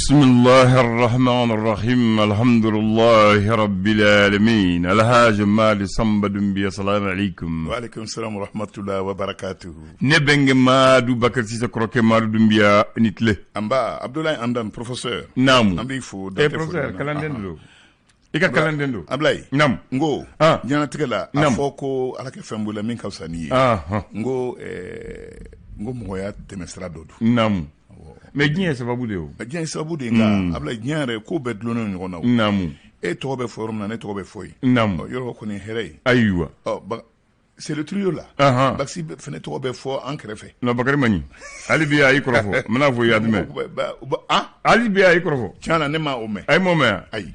Bisimilahi rahman rahim alhamdulilahi rabbil alamin Alhaji Mali Sanba Dunbiya salamu aleykum. Wa aleykum salam wa rahmatulah wa barakatuhu. Ne bɛnkɛ Madu Bakari Sise kɔrɔkɛ Madu Dunbiya i ni tile. Nba Abudulayi Andan professeur. Naamu. An b'i fo. Eh professeur kalanden don. I ka kalanden don. Abulayi. Naamu. N ko. Ah. Diɲɛlatigɛ la. Naamu. A fɔ ko Ala ka fɛn bɔ i la min ka fisa n'i ye. Ahan. N ko ɛɛ n ko mɔgɔya tɛmɛsira dɔ don. Naamu. Mais diɲɛ ye sababu de ye o. Diɲɛ ye sababu de ye nka Abulayi diɲɛ yɛrɛ ko bɛɛ dulonnen don ɲɔgɔn na o. Naamu. E tɔgɔ bɛ fɔ yɔrɔ min na ne tɔgɔ bɛ fɔ yen. Naamu. Ɔ yɔrɔ kɔni ye hɛrɛ ye. Ayiwa. Ɔ ba c'est le trio là. Ahan. Bakisi fɛnɛ tɔgɔ bɛ fɔ an kɛrɛfɛ. Non Bakari man ɲi. Hali bi a y'i kɔrɔfɔ. N bɛna fɔ i ye a jumɛn. Ah Hali bi a y'i kɔrɔfɔ. tiɲɛ na ne ma o mɛn. A ye m'o mɛn wa? Ayi.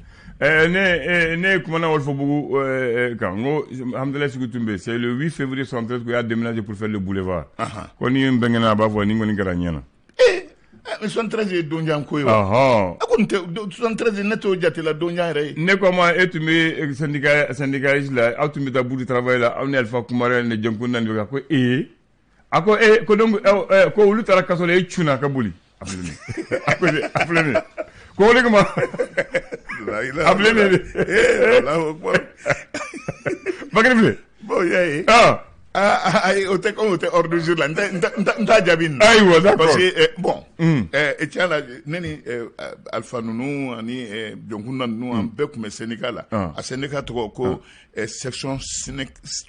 Ne kumana Walifobugu kan n ko Hamdalaye sugu tun bɛ yen c'est le 8 février 73 qu'on a déménagé pour faire le boulevard. Ko ni n bɛnkɛna a b'a fɔ nin kɔni kɛra ɲɛ na. Ee 73 ye donjan ko ye wa. Ɔhɔn. A ko nin tɛ 73 ne t'o jate la donjan yɛrɛ ye. Ne ko a ma e tun bɛ syndicat syndicaliste la aw tun bɛ taa bourse du travail la aw ni Alifa Kumare ni Jɛnkunda ni a ko ee a ko ee ko donc ko olu taara kaso la e cunna ka boli. A filɛ nin ye a ko a filɛ nin ye ko o de kama a filɛ nin ye Ee Alahu akibaru. Bakari filɛ. Bon i y'a ye. Ah. Ah, ayi o tɛ comme o tɛ ordre du jour la n t'a jaabi nin na. Ayiwa d'accord. Parce que bon. Tiɲɛ la ne ni Alifa ninnu ani Jɔnkunda ninnu an bɛɛ tun bɛ syndicat la. A syndicat tɔgɔ ko section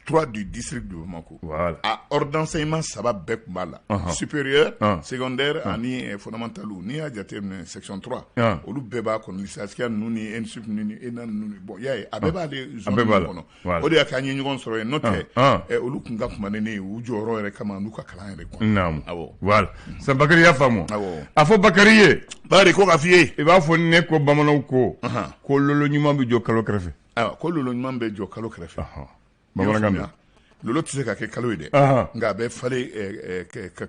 3 du district de Bamako. Voilà. A ordre d'enseignement saba bɛɛ tun b'a la. Supérieur, secondaire ani fondamental n'i y'a jateminɛ section 3. Olu bɛɛ b'a kɔnɔ lycée ninnu ni ENSUP ninnu ni ENA ninnu bon i y'a ye a bɛɛ b'ale zone bɛɛ b'a la. kɔnɔ. Voilà. O de y'a kɛ an ye ɲɔgɔn sɔrɔ yen n'o tɛ olu tun ka kuma ni ne ye u jɔyɔrɔ yɛrɛ kama n'u ka kalan yɛrɛ kɔnɔ. Naamu. Awɔ. Voilà. Sa Bakari y'a faamu. Awɔ. A fɔ Bakari ye. Bakari ko k'a f'i ye. I b'a fɔ ne ko bamananw ko. Ko lolo ɲuman bɛ jɔ kalo kɛrɛfɛ. Ayiwa ko lolo ɲuman bɛ jɔ kalo kɛrɛfɛ. Bamanankan don. Lolo tɛ se ka kɛ kalo ye dɛ. Nka a bɛ falen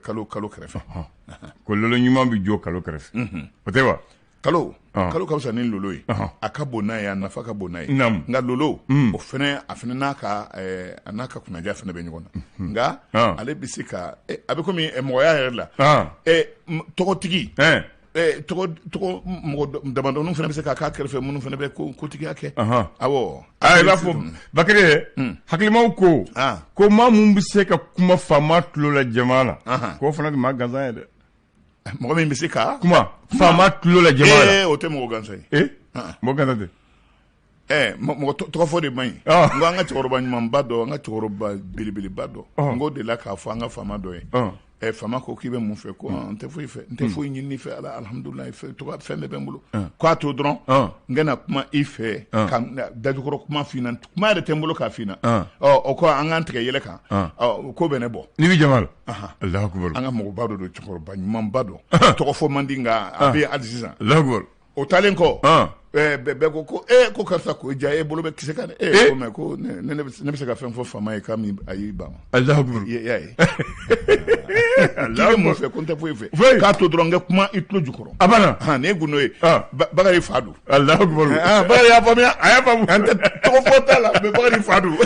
kalo kɛrɛfɛ. Ko lolo ɲuman bɛ jɔ kalo kɛrɛfɛ. O tɛ wa? Kalo kalo ka fisa ni lolo ye. A ka bon n'a ye a nafa ka bon n'a ye. Naamu. Nka lolo o fɛnɛ a fɛnɛ n'a ka a n'a ka kunnaja fɛnɛ bɛ ɲɔgɔn na. Nka ale bɛ se ka a bɛ komi mɔgɔya yɛrɛ la. Tɔgɔtigi. Tɔgɔ mɔgɔ damadɔninw fana bɛ se ka k'a kɛrɛfɛ minnu fana bɛ kotigiya kɛ. Awɔ. I b'a fɔ Bakari hakilimaw ko ko maa mun bɛ se ka kuma faama tulo la jama la k'o fana tɛ maa gansan ye dɛ. Mɔgɔ min bɛ se ka kuma faama tulo la jama la. O tɛ mɔgɔ gansan ye. Mɔgɔ gansan tɛ. Mɔgɔ tɔgɔ fɔ de man ɲi. N ko an ka cɛkɔrɔba ɲumanba dɔ an ka cɛkɔrɔba belebeleba dɔ. N k'o delila k'a fɔ an ka faama dɔ ye. Faama ko k'i bɛ mun fɛ ko n tɛ foyi fɛ n tɛ foyi ɲini fɛ ala alihamudulilayi fɛn bɛɛ bɛ n bolo. K'a to dɔrɔn n ka na kuma i fɛ ka dajukɔrɔ kuma f'i ɲɛna kuma yɛrɛ tɛ n bolo k'a f'i ɲɛna. O ko an k'an tigɛ yɛlɛ kan. O ko bɛ ne bɔ. N'i bɛ jama la. Alahu akibaru. An ka mɔgɔba dɔ don cɛkɔrɔba ɲumanba dɔ. Tɔgɔ fɔ man di nka a bɛ yen hali sisan. Alahu akibaru. O taalen kɔ. Bɛɛ ko ko ko karisa ko ja e bolo bɛ kisɛ kan dɛ. Ko mais ko ne bɛ se ka fɛn fɔ faama ye k'a min a y'i ban. Alahu akibaru. I y'a ye. K'i bɛ mun fɛ ko n tɛ foyi fɛ. K'a to dɔrɔn n ka kuma i tulo jukɔrɔ. A banna. Nin ye gundo ye. Bakari fa don. Alahu akibaru. Bakari y'a faamuya. A y'a faamu. An tɛ tɔgɔ fɔ t'a la mais Bakari fa don.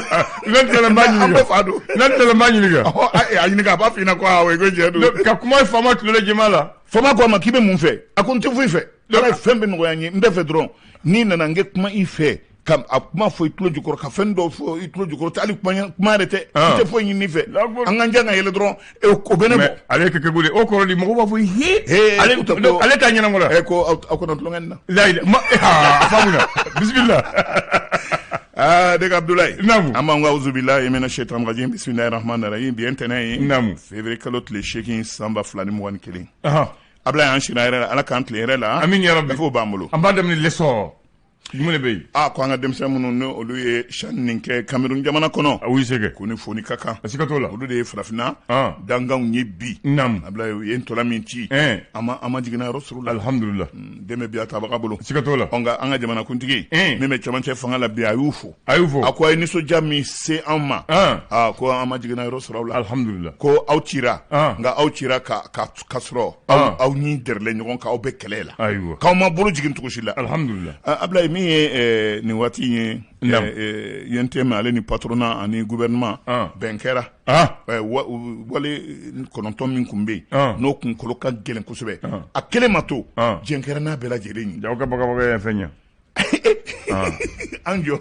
N'an tilala n b'a ɲininka. An bɛɛ fa don. N'an tilala n b'a ɲininka. A ɲininka a b'a f'i ɲɛna ko awɔ ko tiɲɛ don. Ka kuma faama tulo la jama la. Faama ko a ma k'i bɛ mun fɛ? A ko n tɛ foyi fɛ. Ala ye fɛn bɛɛ nɔgɔya n ye n bɛ fɛ dɔrɔn n'i nana n kɛ kuma i fɛ ka a kuma fɔ i tulo jukɔrɔ ka fɛn dɔw fɔ i tulo jukɔrɔ hali kuma yɛrɛ tɛ n tɛ foyi ɲini fɛ an k'an jan ka yɛlɛ dɔrɔn o bɛ ne bɔ. Ale ye kɛkɛ de o kɔrɔ di mɔgɔw b'a fɔ he ale t'a ɲɛnabɔ la. Ko aw kana tulonkɛ nin na. Layi ma a faamuna bisimila. Ne ka Abudulayi. Naamu. An b'an ka awuzubilayi mina sɛtani rajim bisimilahi rahmani rahim bi ye ntɛnɛn ye. Naamu. Février kalo tile 8 san 2021. Abulayi an sira hɛrɛ la Ala k'an tilen hɛrɛ la. Amiina yarabi. Gafew b'an bolo. An b'a daminɛ l'essor jumɛn de bɛ yen. Ko an ka denmisɛn minnu ni olu ye CHAN nin kɛ Cameroun jamana kɔnɔ. U y'u se kɛ. K'u ni foni ka kan. Siga t'o la. Olu de ye farafinna danganw ye bi. Naamu. Abulayi u ye ntola min ci. An ma jiginna yɔrɔ sɔrɔ la. Alihamudulila. Den bɛ bi a tabaga bolo. Siga t'o la. Nka an ka jamanakuntigi. Min bɛ cɛmancɛ fanga la bi a y'u fo. A y'u fo. A ko a ye nisɔndiya min se an ma. Ko an ma jiginna yɔrɔ sɔrɔ la. Alihamudulila. Ko aw cira. Nka aw cira ka sɔrɔ aw ni dɛrɛlen ɲɔgɔn kan aw bɛ kɛlɛ la. Ayiwa. K'aw ma bolo jigin cogo si la. Alihamudulila. Abulayi Min ye nin waati in ye, UNTM ale ni patronat ani gouvernement, bɛn kɛra. Wale 9 min tun bɛ yen, n'o kun kolo ka gɛlɛn kosɛbɛ, a kelen ma to, jɛn kɛra n'a bɛɛ lajɛlen ye. Jago ka bagabaga ye fɛn ɲɛ. An jɔ.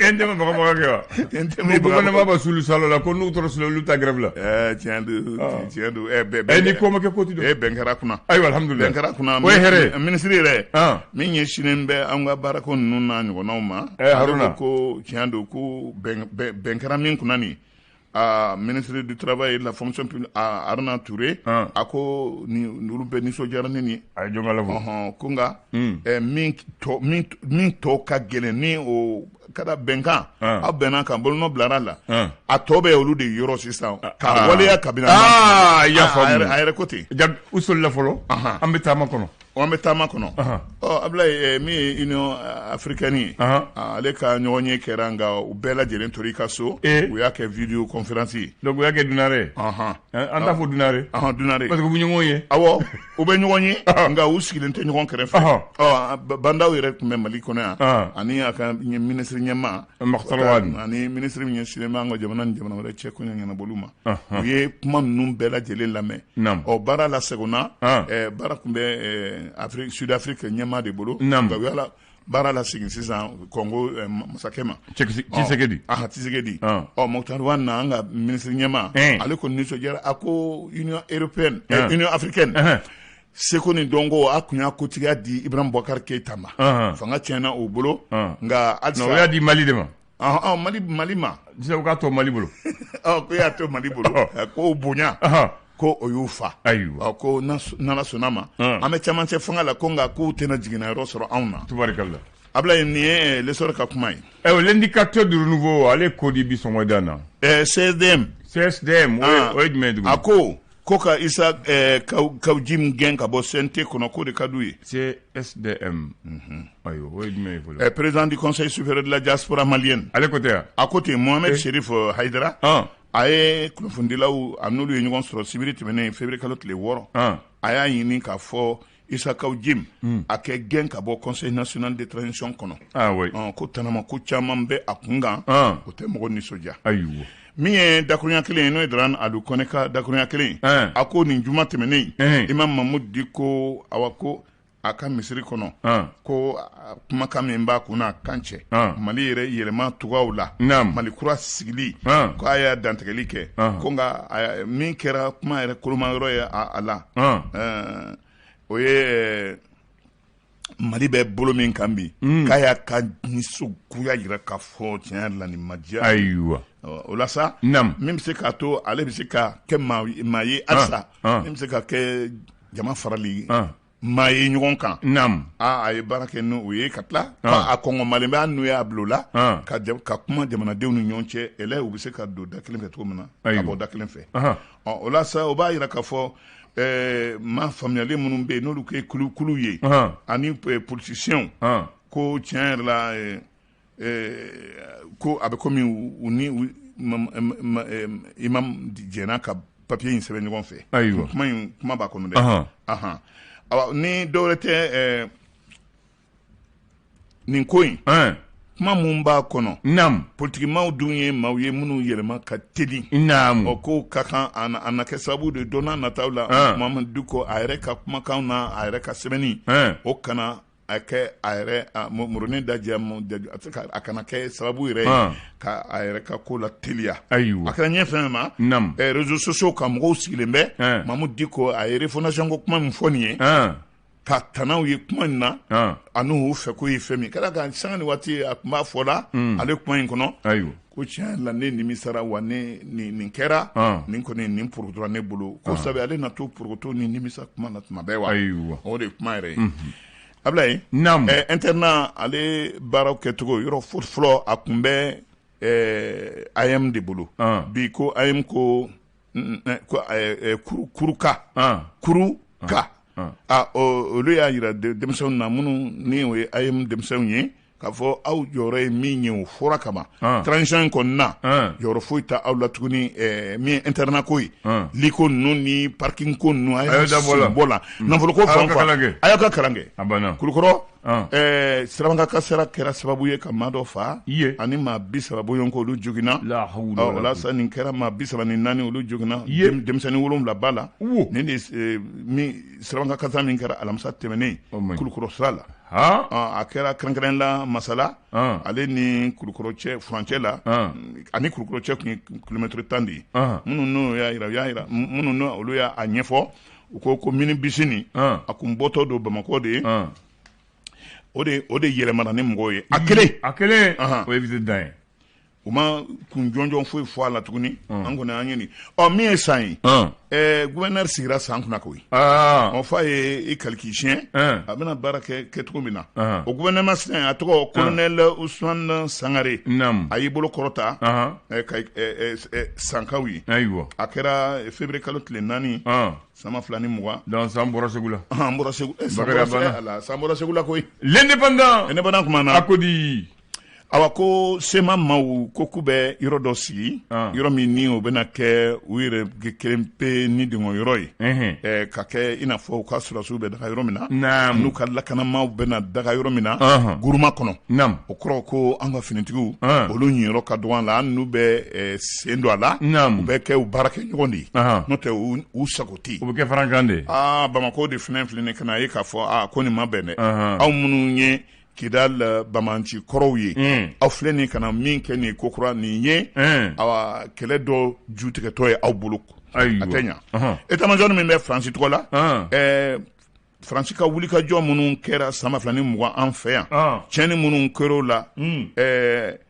UNTM bagabaga kɛ wa? UNTM. Gouvernement b'a sulu salo la ko n'u tora sulu, olu ta grève la. Tiɲɛ don, tiɲɛ don. Bɛn ni ko ma kɛ, ko ti dɔn. Bɛn kɛra kunna. Ayiwa, alhamdulilayi. Bɛn kɛra kunna. O ye hɛrɛ ye. Minisiri yɛrɛ min ɲɛsinnen bɛ an ka baarako ninnu n'a ɲɔgɔnnaw ma, Haruna ko tiɲɛ don ko bɛn kɛra min kunna nin, ministre du Travail et de la Fonction publique, Haruna Touré, a ko ni olu bɛɛ nisɔndiyara ni nin ye. A ye jɔn ka la. Ko nka min tɔ ka gɛlɛn ni o kɛra bɛnkan, aw bɛnna kan, bolonɔ bilara la, a tɔ bɛ olu de yɔrɔ sisan ka waleya kabini. Aa, i y'a faamu. A yɛrɛ ko ten. U solila fɔlɔ, an bɛ taama kɔnɔ. An bɛ taama kɔnɔ. Ɔ, Abulayi, min ye Union africaine ye, ale ka ɲɔgɔn ye kɛra, nka u bɛɛ lajɛlen tora i ka so. U y'a kɛ vidéo conférence ye. Donc u y'a kɛ dunare. An t'a fɔ dunare. Dunare. Parce que u bɛ ɲɔgɔn ye. Awɔ, u bɛ ɲɔgɔn ye, nka u sigilen tɛ ɲɔgɔn kɛrɛfɛ. Ɔ, Bah N'Daw yɛrɛ tun bɛ Mali kɔnɔ yan, ani a ka minisiri ɲɛmaa Moctar Ouane, ani minisiri min ɲɛsinnen bɛ an ka jamana ni jamana wɛrɛ cɛ ko ɲɛnabɔliw ma. U ye kuma ninnu bɛɛ lajɛlen lamɛn. Ɔ, baara laseginna, baara tun bɛ Afrique, Sud Afrique ɲɛmaa de bolo, nka u y'a baara lasegin sisan Kɔngo masakɛ ma. Tshisekedi. Tshisekedi. Ɔ, Moctar Ouane na, an ka minisiri ɲɛmaa, ale kɔni nisɔndiyara. A ko Union européenne, Union africaine, seko ni dɔnko, a kun y'a kotigiya di Ibrahim Boubacar Keïta ma, fanga tiɲɛna o bolo, nka halisa. O y'a di Mali de ma. Mali ma. Sisan u k'a to Mali bolo. Ɔ, ko y'a to Mali bolo, k'o bonya, ko o y'u fa. Ayiwa. Ko n'Ala sɔnna ma, an bɛ camancɛ fanga la, ko nka k'u tɛna jiginna yɔrɔ sɔrɔ anw na. Tubarikalla. Abulayi, nin ye L'Essor ka kuma ye. Ayiwa, l'indicateur du renouveau, ale ko di bi sɔgɔmada in na? CSDM. CSDM, o ye jumɛn ye tuguni? A ko ka Issa Kaou Djim gɛn ka bɔ CNT kɔnɔ, k'o de ka d'u ye. CSDM. Ayiwa, o ye jumɛn ye fɔlɔ? Président du Conseil supérieur de la diaspora malienne. Ale ko tɛ yan. A ko ten, Mohamed Chérif Haïdara. A ye kunnafonidilaw, a n'olu ye ɲɔgɔn sɔrɔ sibiri tɛmɛnen, février kalo tile 6. A y'a ɲini k'a fɔ Issa Kaou Djim a kɛ gɛn ka bɔ Conseil national de transition kɔnɔ. Ah oui. Ko tanama ko caman bɛ a kun kan. O tɛ mɔgɔ nisɔndiya. Ayiwa. Min ye dakurunya kelen ye, n'o ye Dramane Alou Kone ka dakurunya kelen ye, a ko nin juma tɛmɛnen, Imam Mahmoud Dicko, awa, ko a ka misiri kɔnɔ, ko kumakan min b'a kun n'a kan cɛ, Mali yɛrɛ yɛlɛma cogoyaw la, Mali kura sigili, ko a y'a dantigɛli kɛ, ko nka min kɛra kuma yɛrɛ koloma yɔrɔ ye a la, o ye Mali bɛ bolo min kan bi, k'a y'a ka nisɔngoya jira k'a fɔ tiɲɛ yɛrɛ la, nin ma diya. Ayiwa. O la sa, min bɛ se k'a to ale bɛ se ka kɛ maa ye halisa, min bɛ se ka kɛ jama farali maa ye ɲɔgɔn kan, a ye baara kɛ n'o ye ka tila a kɔngɔ malen bɛ, hali n'u y'a bila o la ka kuma jamanadenw ni ɲɔgɔn cɛ, ɛlɛ u bɛ se ka don da kelen fɛ cogo min na, ka bɔ da kelen fɛ. Ɔ, o la sa, o b'a jira k'a fɔ maa faamuyalen minnu bɛ yen, n'olu kɛ kulukulu ye, ani politiciens, ko tiɲɛ yɛrɛ la, ko a bɛ komi u ni imam jɛnna ka papier in sɛbɛn ɲɔgɔn fɛ. Ayiwa. Kuma in, kuma b'a kɔnɔ dɛ. Awa, ni dɔwɛrɛ tɛ, nin ko in, kuma mun b'a kɔnɔ, politikimaw dun ye maaw ye minnu yɛlɛma ka teli. Ɔ, ko ka kan a na kɛ sababu de don n'a nataw la, Mohamed Dicko a yɛrɛ ka kumakan na, a yɛrɛ ka sɛbɛnni, o kana a kɛ a yɛrɛ murunin da diya, a kana kɛ sababu yɛrɛ ye ka a yɛrɛ ka ko la teliya. Ayiwa. A kɛra ɲɛ fɛn ma, réseaux sociaux kan, mɔgɔw sigilen bɛ, Mahmoud Dicko a ye refondation ko kuma min fɔ nin ye, ka tanaw ye kuma in na, ani u fɛ ko ye fɛn min kɛra ka sanga ni waati, a tun b'a fɔ la ale kuma in kɔnɔ. Ko tiɲɛ la, ne nimisara wa, ne nin kɛra nin kɔni nin porokotora ne bolo, ko sabu ale na to porokoto ni nimisa kuma na tuma bɛɛ wa. O de ye kuma yɛrɛ ye, Abulayi. Internat, ale baaraw kɛcogo yɔrɔ fɔlɔ, a tun bɛ AEEM de bolo bi, ko AEEM ko kuruka kuruka, olu y'a jira denmisɛnw na, minnu ni o ye AEEM denmisɛnw ye. K'a fɔ aw jɔyɔrɔ ye min ye o fɔra kaban transition in kɔni na jɔyɔrɔ foyi tɛ aw la tuguni min ye internat ko ye lit ko ninnu ni parking ko ninnu a y'aw sen bɔ la nafolo ko fan fan a y'aw ka kalan kɛ Kulukɔrɔ sirabakan kasara kɛra sababu ye ka maa dɔ faa ani maa 30 bɔɲɔgɔnko olu joginna o la sa nin kɛra maa 34 olu joginna denmisɛnnin 7 b'a la nin de sirabakan kasara min kɛra alamisa tɛmɛnen Kulukɔrɔ sira la a kɛra kɛrɛnkɛrɛn la Masala ale ni Kulukɔrɔ cɛ furancɛ la ani Kulukɔrɔ cɛ tun ye kilomɛtɛrɛ 10 de ye minnu n'o y'a jira u y'a jira minnu n'o olu y'a ɲɛfɔ u ko ko minibisi nin a kun bɔtɔ don Bamakɔ de ye o de yɛlɛmana ni mɔgɔw ye a kelen a kelen o ye visite dan ye u ma kun jɔnjɔn foyi fɔ a la tuguni an kɔni an ye nin ɔ min ye san ye gouverneur sigira san kunna koyi ɔ f'a ye i kali k'i siɲɛ a bɛna baara kɛ kɛcogo min na o gouvernement masina a tɔgɔ colonel Ousmane Sangare a y'i bolo kɔrɔta ka sankaw ye ayiwa a kɛra février kalo tile 4 san 2020 donc san bɔra Segu la an bɔra Segu san bɔra Segu la koyi l'indépendant indépendant kuma na a ko di awa ko CMA maaw ko k'u bɛ yɔrɔ dɔ sigi yɔrɔ min ni o bɛna kɛ u yɛrɛ kelen pe ni dingɔ yɔrɔ ye ka kɛ i n'a fɔ u ka sɔrɔdasiw bɛ daga yɔrɔ min na n'u ka lakanamaaw bɛna daga yɔrɔ min na Guruma kɔnɔ o kɔrɔ ko an ka finitigiw olu ɲiyɔrɔ ka dɔgɔ a la an n'u bɛ sen don a la u bɛ kɛ u baarakɛ ɲɔgɔn de ye n'o tɛ u sago tɛ yen u bɛ kɛ farankan de ye aa Bamakɔ de fana filɛ nin ka na ye k'a fɔ aa ko nin ma bɛn dɛ aw minnu ye Kidal banbaanci kɔrɔw ye aw filɛ nin ka na min kɛ nin ko kura nin ye awa kɛlɛ dɔ ju tigɛtɔ ye aw bolo a tɛ ɲa état-major min bɛ Faransi tɔgɔ la Faransi ka wulikajɔ minnu kɛra san 2020 an fɛ yan tiɲɛni minnu kɛra o la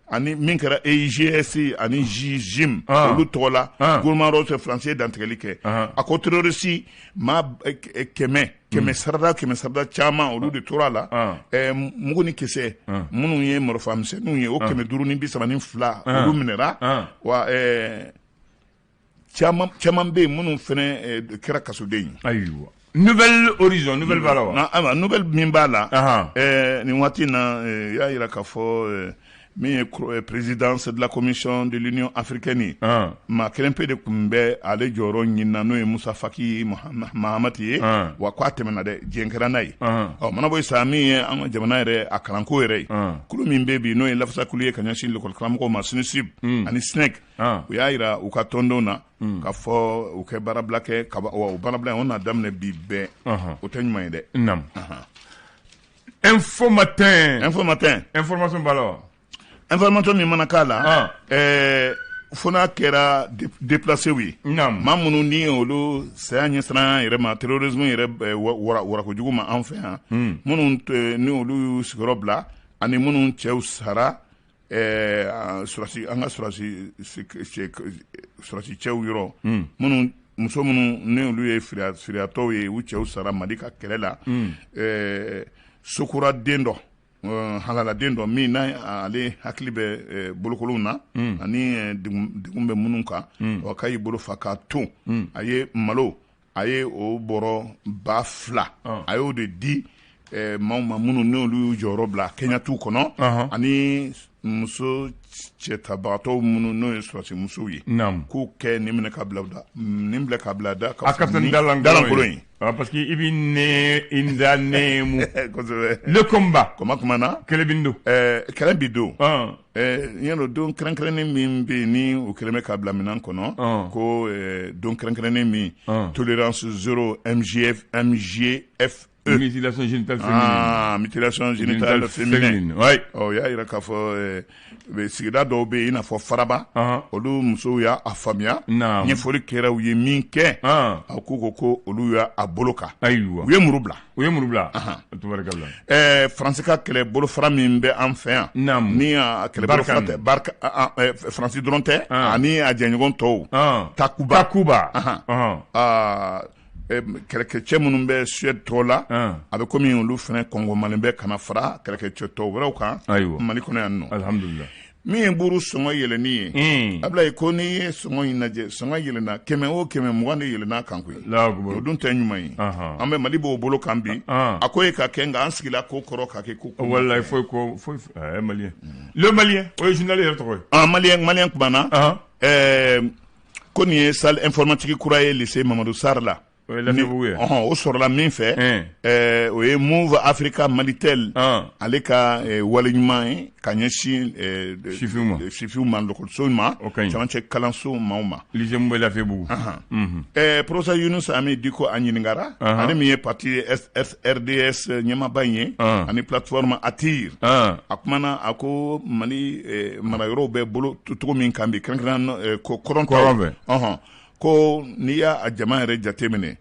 ani min kɛra EIGS ani JNIM olu tɔgɔ la gouvernement fɛ Faransi ye dantigɛli kɛ a ko terroriste maa 100 100 sarada 100 sarada caman olu de tora a la mugu ni kisɛ minnu ye marifamisɛnninw ye o 532 olu minɛra wa caman bɛ yen minnu fana kɛra kasoden ye. Ayiwa Nouvel Horizon nouvelle b'a la wa? Ayiwa nouvelle min b'a la nin waati in na y'a jira k'a fɔ min ye présidence de la commission de l'union africaine ye maa kelen pe de tun bɛ ale jɔyɔrɔ ɲini na n'o ye Musa Faki Mahamat ye wa k'a tɛmɛna dɛ diɲɛ kɛra n'a ye ɔ mana bɔ yen sa min ye an ka jamana yɛrɛ a kalanko yɛrɛ ye kulu min bɛ bi n'o ye lafasakulu ye ka ɲɛsin lekɔli karamɔgɔw ma SNUSUB ani SNEC u y'a jira u ka tɔndenw na k'a fɔ u kɛ baarabila kɛ wa o baarabila in o na daminɛ bi bɛɛ o tɛ ɲuman ye dɛ. Info matin. Info matin. Information b'a la wa? Information min mana k'a la. Ɛɛ fo n'a kɛra déplacés ye. Naamu. Maa minnu ni olu saya ɲɛsiran yɛrɛ ma terrorisme yɛrɛ warakojugu ma an fɛ yan. Minnu ni olu y'u sigiyɔrɔ bila ani minnu cɛw sara. Sɔrɔdasi an ka sɔrɔdasi cɛw yɔrɔ minnu muso minnu ni olu ye filiyatɔw ye u cɛw sara Mali ka kɛlɛ la Sokura den dɔ halaladen dɔ min n'a ale hakili bɛ bolokolonw na ani degun bɛ minnu kan wa k'a y'i bolo fa k'a ton a ye malo a ye o bɔrɔ 2000 a y'o de di maaw ma minnu n'olu y'u jɔyɔrɔ bila Kɛɲɛtu kɔnɔ ani muso cɛtabagatɔw minnu n'o ye sɔrɔdasi musow ye k'u kɛ nin minɛ ka bila da nin bila ka bila da ka fisa ni dalankolon ye parce que i bɛ ne i da nɛmu kosɛbɛ le combat kɔma kuma na kɛlɛ bi don kɛlɛ bi don y'a dɔn don kɛrɛnkɛrɛnnen min bɛ yen ni o kɛlen bɛ ka bila minɛn kɔnɔ ko don kɛrɛnkɛrɛnnen min tolérance zéro MGF MGF mutilation génitale féminine ah mutilation génitale féminine oui ɔ y'a jira k'a fɔ sigida dɔw bɛ yen i n'a fɔ Faraba olu musow y'a faamuya ɲɛfɔli kɛra u ye min kɛ a k'u ko ko olu y'a bolo kan ayiwa u ye muru bila u ye muru bila tubarikala Faransi ka kɛlɛ bolofara min bɛ an fɛ yan ni a kɛlɛ bolofara tɛ Faransi dɔrɔn tɛ ani a jɛɲɔgɔn tɔw Takuba Takuba kɛlɛkɛcɛ minnu bɛ Suède tɔgɔ la a bɛ komi olu fana kɔngɔmalen bɛ ka na fara kɛlɛkɛcɛ tɔw wɛrɛw kan Mali kɔnɔ yan nɔ alhamdulillah. Min ye buru sɔngɔ yɛlɛnni ye, Ablaye, ko n'i ye sɔngɔ in lajɛ, sɔngɔ yɛlɛnna 100 o 100, 20 de yɛlɛnna kan koyi. O dun tɛ ɲuman ye. An bɛ Mali b'o bolo kan bi, a ko ye ka kɛ, nka an sigila ko kɔrɔ ka kɛ ko. Walayi, foyi ko foyi. Malien, le Malien, o ye journal yɛrɛ tɔgɔ ye. Ah, Malien, Malien kumana. Ko nin ye salle informatique kura ye lycée Mamadou Sarr la. O ye Lafiyabugu ye. Ɔhɔn, o sɔrɔla min fɛ, o ye Moov Africa Malitel ale ka wale ɲuman ye ka ɲɛsin sifinw ma, sifinw ma, lakɔliso ma, camancɛ kalanso maaw ma. Lycée mun bɛ Lafiyabugu. Professeur Younous Ami Dicko, a ɲininkara, ale min ye parti RDS ɲɛmaaba in ye ani plateforme ATTIR. A kumana, a ko Mali marayɔrɔw bɛ bolo cogo min kan bi, kɛrɛnkɛrɛnnenya kɔrɔn fɛ. Ɔhɔn, ko n'i y'a jama yɛrɛ jateminɛ,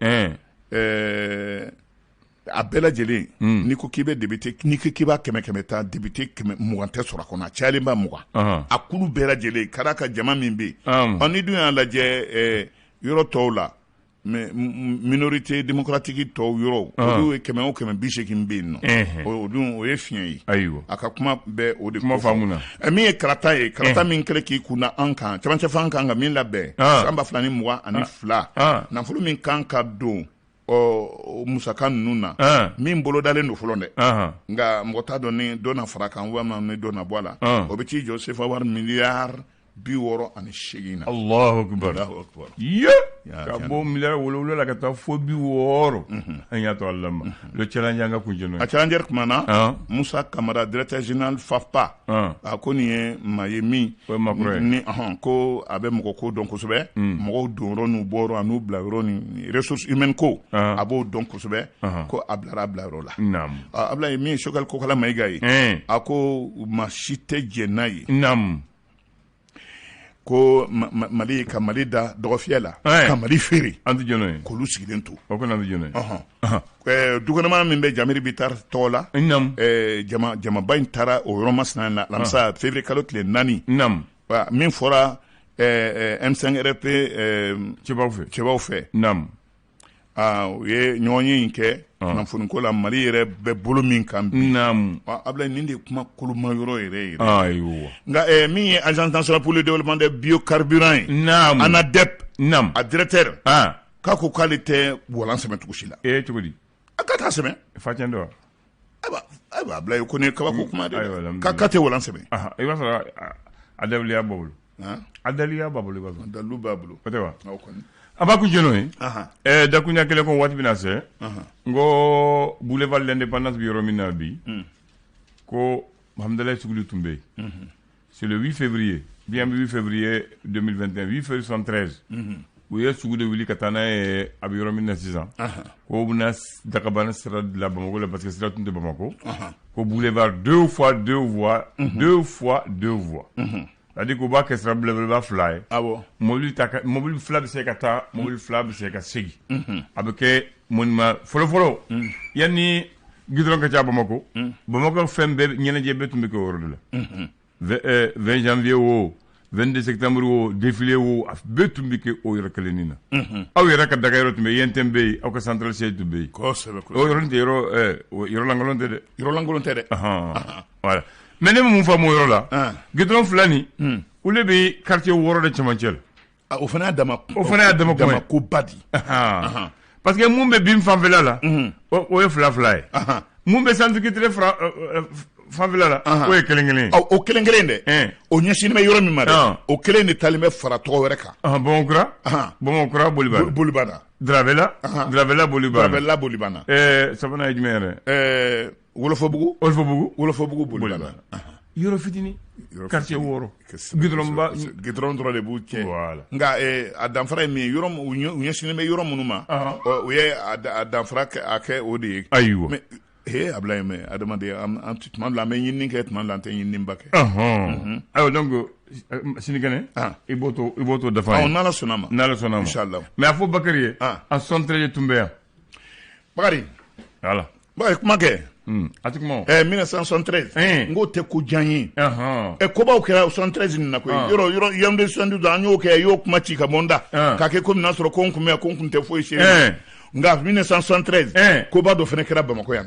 a bɛɛ lajɛlen, n'i ko k'i bɛ député, n'i ko k'i b'a 100 100 ta, député 120 tɛ sɔrɔ a kɔnɔ, a cayalen ba 20, a kulu bɛɛ lajɛlen ka d'a ka jama min bɛ yen. Ɔ, n'i dun y'a lajɛ yɔrɔ tɔw la, mais minorité démocratique tɔw yɔrɔ, olu ye 100 o 100, 80 bɛ yen nɔ. O dun, o ye fiɲɛ ye. A ka kuma bɛ o de kuma faamu. Min ye kalata ye, kalata min kɛlen k'i kun an kan camancɛ fan kan ka min labɛn san 2022, nafolo min kan ka don ɔ musaka ninnu na, min bolodalen don fɔlɔ dɛ, nka mɔgɔ t'a dɔn ni dɔ na fara kan walima ni dɔ na bɔ a la, o bɛ t'i jɔ sefa wari miliyari 68 na. Allahu akbar! Ye ka bɔ miliyari 7 la ka taa fo 60, an y'a to Ala ma. Le Challenge, an ka kuncɛ n'o ye. A Challenger kumana, Musa Kamara, directeur général FAFPA, a ko nin ye maa ye min o ye maa kura ye. Ni ko a bɛ mɔgɔ ko dɔn kosɛbɛ, mɔgɔw don yɔrɔ n'u bɔ yɔrɔ, a n'u bila yɔrɔ, ni ressources humaines ko, a b'o dɔn kosɛbɛ, ko a bilara a bila yɔrɔ la. Ablaye, min ye Choguel Kokala Mayiga ye, a ko maa si tɛ jɛn n'a ye ko Mali ka Mali da dɔgɔfiyɛ la, ka Mali feere. An tɛ jɛn n'o ye. K'olu sigilen to. O kɔni, an tɛ jɛn n'o ye. Dukɛnɛma min bɛ Jamiri Bitar tɔgɔ la, jamaba in taara o yɔrɔ masina na alamisa février kalo tile 4. Min fɔra M5 RFP cɛbaw fɛ. Cɛbaw fɛ. U ye ɲɔgɔn ye in kɛ kunnafoniko la, Mali yɛrɛ bɛ bolo min kan bi. Ablaye, nin de ye kuma koloma yɔrɔ yɛrɛ yɛrɛ. Nka min ye Agence nationale pour le développement des biocarburants ye, ANADEP, a directeur k'a ko k'ale tɛ walan sɛmɛ cogo si la. Ee, cogo di? A k'a t'a sɛmɛ. Facɛn dɔ wa? Ayiwa, Ablaye, ko nin ye kabako kuma de ye. K'a tɛ walan sɛmɛ. I b'a sɔrɔ a daliluya b'a bolo. A daliluya b'a bolo, i b'a sɔrɔ. Dalilu b'a bolo. O tɛ wa? An b'a kuncɛ n'o ye. Dakuruɲa kelen ko waati bɛna se. N ko boulevard l'Indépendance bɛ yɔrɔ min na bi, ko Hamdalaye Suguli tun bɛ yen. C'est le 8 février, bi an bɛ 8 février 2021, 8 février 73, u ye sugu de wuli ka taa n'a ye a bɛ yɔrɔ min na sisan, ko u bɛna dakabana sira dilan Bamakɔ la, parce que sira tun tɛ Bamakɔ, ko boulevard deux fois deux voies, deux fois deux voies, c'est-à-dire k'u b'a kɛ sira belebeleba fila ye. Mobili ta, mobili fila bɛ se ka taa, mobili fila bɛ se ka segin. A bɛ kɛ monument fɔlɔ-fɔlɔ. Yanni goudron ka ca Bamakɔ, Bamakɔ fɛn bɛɛ ɲɛnajɛ bɛɛ tun bɛ kɛ o yɔrɔ de la. 20 janvier o, 22 septembre o, défilé o, a bɛɛ tun bɛ kɛ o yɔrɔ kelennin na. Aw yɛrɛ ka daga yɔrɔ tun bɛ yen, UNTM bɛ yen, aw ka central siège tun bɛ yen. O yɔrɔnin tɛ yɔrɔ lankolon tɛ dɛ. Yɔrɔ lankolon tɛ dɛ. Voilà. Mais ne bɛ mun faamu o yɔrɔ la? Goudron fila nin, olu bɛ quartier wɔɔrɔ de cɛmancɛ la. O fana y'a dama. O fana y'a dama kuma ye. Koba di. Parce que mun bɛ bin fanfɛla la, o ye fila fila ye. Mun bɛ centre culturel fanfɛla la, o ye kelen kelen ye. O kelen kelen dɛ, o ɲɛsinnen bɛ yɔrɔ min ma dɛ, o kelen de talen bɛ fara tɔgɔ wɛrɛ kan. Bamakɔkura, Bamakɔkura Bolibana. Bolibana. Drabela, Drabela Bolibana. Drabela Bolibana. Sabanan ye jumɛn yɛrɛ? Wolofobugu. Wolofobugu. Wolofobugu Bolibana. Yɔrɔ fitinin, quartier wɔɔrɔ, goudron ba. Goudron dɔrɔn de b'u cɛ. Voilà. Nka a danfara ye min ye, yɔrɔ u ɲɛsinnen bɛ yɔrɔ minnu ma, u ye a danfara a kɛ o de ye. Ayiwa. He Ablaye, mais adamaden, an tuma dɔ la an bɛ ɲinini kɛ, tuma dɔ la an tɛ ɲininiba kɛ. Ayiwa, donc sinikɛnɛ i b'o to, i b'o to dafa ye. N'Ala sɔnna ma. N'Ala sɔnna ma. Inchallah. Mais a fɔ Bakari ye, en 73 tun bɛ yan. Bakari. Voilà. Bakari, kuma kɛ. A ti kuma o. 1973. N k'o tɛ ko diya n ye. Kobaw kɛra 73 nin na koyi. Yɔrɔ yɔrɔ Yaoundé 72, an y'o kɛ, i y'o kuma ci ka bɔ n da. K'a kɛ komi n'a sɔrɔ ko n kun bɛ yan, ko n kun tɛ foyi se. Nka 1973, koba dɔ fana kɛra Bamakɔ yan.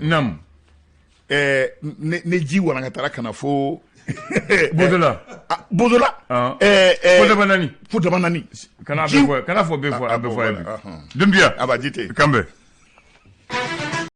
Ne ji walankatara ka na fo Botola. Bozola. Fo Dabanani. Fo Dabanani. Kana bɛɛ fɔ, kana fɔ bɛɛ fɔ, a bɛɛ fɔ a ye bi. Dunbiya. Abaji tɛ. Kanbɛn.